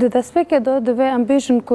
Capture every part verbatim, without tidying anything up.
Di destpêkê de divê em bêjin ku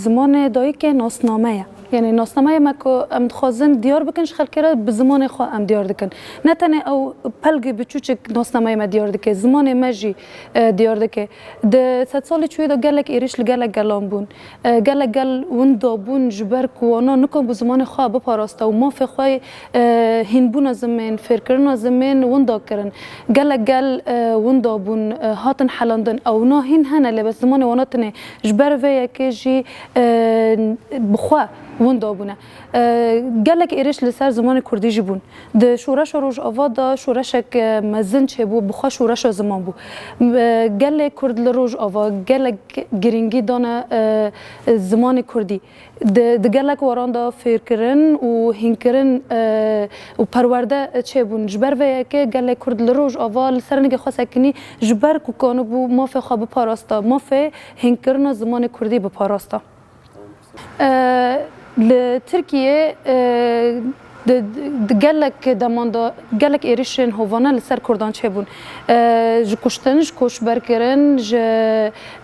zimanê dayikê nasname ye. Yanî nasnameyê me ku em dixwazin diyar bikin ji xelkê re, bi zimanê xwe em diyar dikin. Ne tenê ew pelgê biçûçik nasnameyê me diyar dike, zimanê me jî, e, diyar dike. Di sedsalê çûyê de gelek êrîş li gelek gelan bûn. E, gelek gel winda bûn ji ber ku wana nikabû zimanê xwe biparasta û mafê xwe, e, hînbûna zimên, fêrkirina zimên winda kirin. Gelek gel, e, winda bûn, e, hatin helandin. Ewna hîn hene, lê bes zimanê wana tune. Ji ber vê yekê jî, e, bi xwe winda bûne. E, gelek êrîş li ser zimanê kurdî jî bûn. Di şoreşa Rojava de şoreşek, e, mezin çêbû, bi xwe şoreşa ziman bû. E, gelê Kurd li Rojava gelek girîngî dane, e, zimanê kurdî. Di, di gelek waran de fêrkirin û hînkirin, e, û perwerde çêbûn. Ji ber vê yekê gelê Kurd li Rojava li ser nigê xwe sekinî, ji ber ku kanibû mafê xwe biparasta, mafê hînkirina zimanê kurdî biparasta. E, li Tirkiyê, e, di, di gelek deman de gelek êrişên hovane li ser kurdan çêbûn. E, ji kuştin, ji koçberkirin, ji,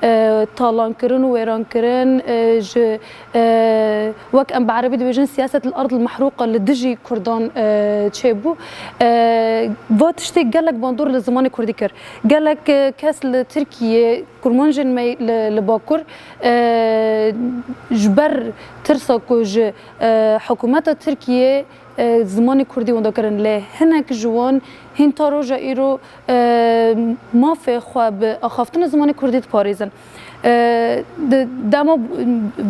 e, talankirin û wêrankirin, e, ji, e, wek em bi erebî dibêjin siyaset li ard li mehrûqa li dijî kurdan, e, çêbû. E, va tiştê gelek bandor li zimanê kurdî kir. Gelek, e, kes li Tirkiyê, kurmancên me li, li Bakur, e, ji ber tirsa ku ji, e, hikûmeta Tirkiyê, e, zimanê kurdî winda kirin, lê hinek ji wan hîn ta roja îro, e, mafê xwe bi axaftina zimanê kurdî diparêzin. E, di dema,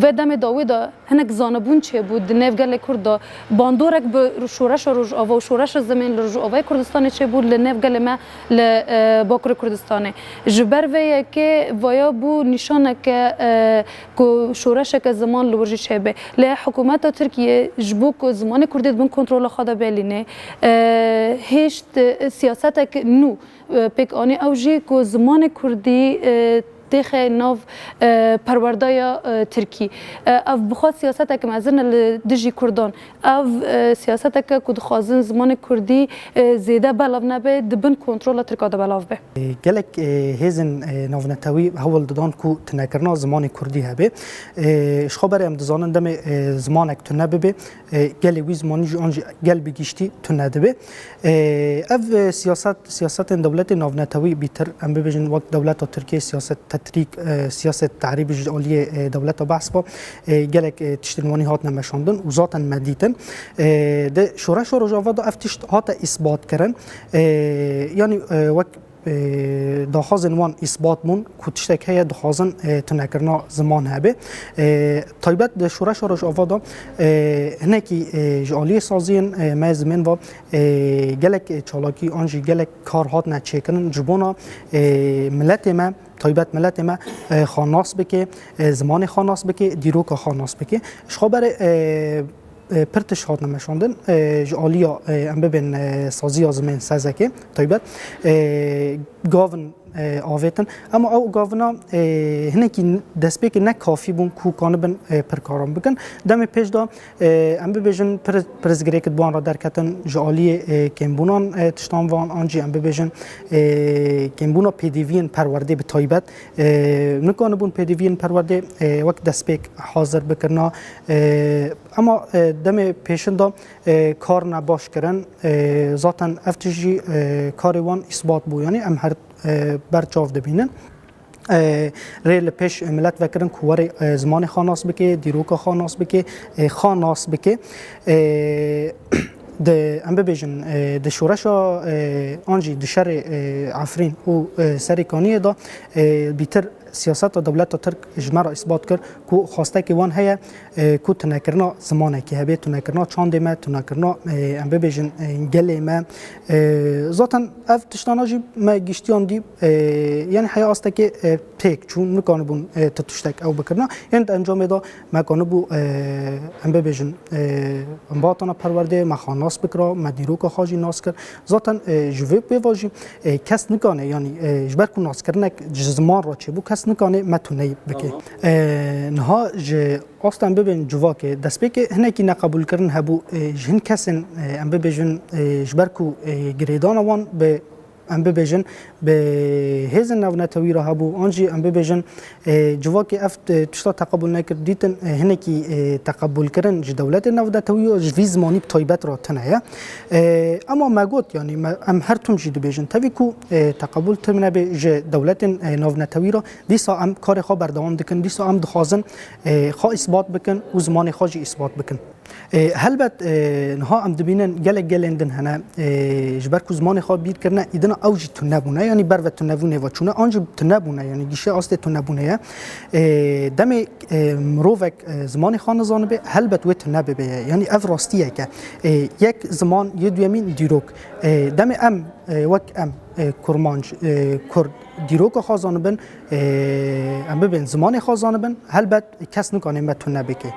vê demê dawî de hinek zanebûn çêbû di nêv gelê Kurd de. Bandorek bi şoreşa Rojava û şoreşa zimên li Rojavayê Kurdistanê çêbû, li nêv gelê me li, e, Bakurê Kurdistanê. Ji ber vê yekê vaya bû nîşaneke, e, ku şoreşeke ziman li wir jî çêbe. Lê hikûmeta Tirkiyê ji bo ku zimanê kurdî di bin kontrola xwe de bêlîne, e, hêşt, e, siyasetek nû, e, pêk anî. Ew jî ku zimanê kurdî, e, têxe nav, e, perwerdeya, e, tirkî. E, ev bi xwe siyasetek mezin e li dijî kurdan. Ev, e, siyaseteke ku dixwazin zimanê kurdî, e, zêde belav nebe, di bin kontrola tirka de belav be. E, gelek, e, hêzên, e, navnetewî hewl didan ku tunekirina zimanê kurdî hebe. E, ji xwe berê em dizanin demê, e, zimanek tune bibe, e, gelê wî zimanî jî an jî gel bi giştî tune dibe. E, ev, e, siyaset, siyasetên dewletê navnetewî bîtir, em bibêjin wek dewleta Tirkiyê siyaset tetrîk, e, siyaset tehrîbî ji aliyê, e, dewleta behs ba, e, gelek, e, tiştên wanî hatine meşandin û zaten me dîtin. E, di şoreşa Rojava de ev tişt hate îsbat kirin. E, yanî, e, wek, e, daxwazên wan îsbat bûn ku tiştek heye dixwazin, e, tunekirina ziman hebe. E, taybet di şoreşa Rojava de, e, hinekî, e, ji aliyê saziyên, e, me zimên ve, e, gelek, e, çalakî an jî gelek kar hatine çêkirin ji bona, e, miletê me, taybet miletê me, e, xwe nas bike, e, zimanê xwe nas bike, dîroka xwe nas bike. Ji xwe berê, e, e, pir tişt hatine meşandin, e, ji aliya, e, em bibên, e, saziya zimên sezekê taybet, e, gavin, e, avêtin. Ema ew gavina, e, hinekî destpêkê ne kafî bûn ku kanibin, e, pir karan bikin. Demê pêş de, e, em bibêjin pir-, pirsgirêk di wan re derketin ji aliyê, e, kêmbûnan, e, tiştan van an jî em bibêjin, e, kêmbûna pêdiviyên perwerdê bi taybet, e, nikanibûn pêdiviyên perwerdê, e, wek destpêk hazir bikirina. E, ema, e, demê pêşin de, e, kar ne baş kirin. E, zaten ev tişt jî, e, karê wan îsbat bû. Yanî em her, e, ber çav dibînin. E, rê li pêş milet vekirin ku were, e, zimanê xwe nas bike, dîroka xwe nas bike, e, xwe nas bike. E, di, em bibêjin, e, di şoreşa, e, an jî di şerê, e, Efrîn û, e, Serêkaniyê de, e, bîtir siyaseta dewleta Tirk ji me re îsbat kir ku xwestekê wan heye, e, ku tunekirina zimanekî hebe, tunekirina çandê me, tunekirina, e, em bibêjin, e, gelê me. E, zaten ev tiştana jî me giştiyan dî, e, yanî heya astekê, e, têk çûn, nikanibûn, e, tu tiştek ew bikirina. Yên di encamê de me kanibû, e, em bibêjin, e, em bihatana perwerdê, me xwe nas bikira, me dîroka xwe jî nas kir. Zaten, e, ji vê pê ve jî, e, kes nikane, yanî, e, ji ber ku naskirinek ji ziman re çêbû, kes nikane me tuneyî bike. Tamam. E, niha ji asta em bibên civakê, destpêkê hinekî neqebûlkirin hebû, e, ji hin kesên, e, em bibêjin, e, ji ber ku, e, girêdana wan bi em bibêjin, bi hêzên navnetewî re hebû, an jî em bibêjin, e, civakê ev, e, tişta teqebûl nekir, dîtin, e, hinekî, e, teqebûlkirin ji dewletên navnetewî û ji vî zimanî bi taybet re tune ye. E, ema me got, yanî me, em her tim jî dibêjin, tevî ku, e, teqebûl tune be ji dewletên, e, navnetewî re, dîsa em karê xwe berdewam dikin, dîsa em dixwazin, e, xwe îsbat bikin û zimanê xwe jî îsbat bikin. E, helbet, e, niha em dibînin gelek gelên din hene, e, ji ber ku zimanê xwe bîr kirine, îdina ew jî tune bûne, yanî ber ve tunebûnê ve çûne, an jî tune bûne, yanî gişê astê tunebûnê ye. E, demê, e, mirovek, e, zimanê xwe nizanibe, helbet wê tune bibe ye. Yanî ev rastiyek e. E, yek ziman, yê duyemîn dîrok. E, demê em, e, wek em, e, kurmanc, e, kurd, dîroka xwe zanibin, e, em bibên zimanê xwe zanibin, helbet kes nikane me tune bike.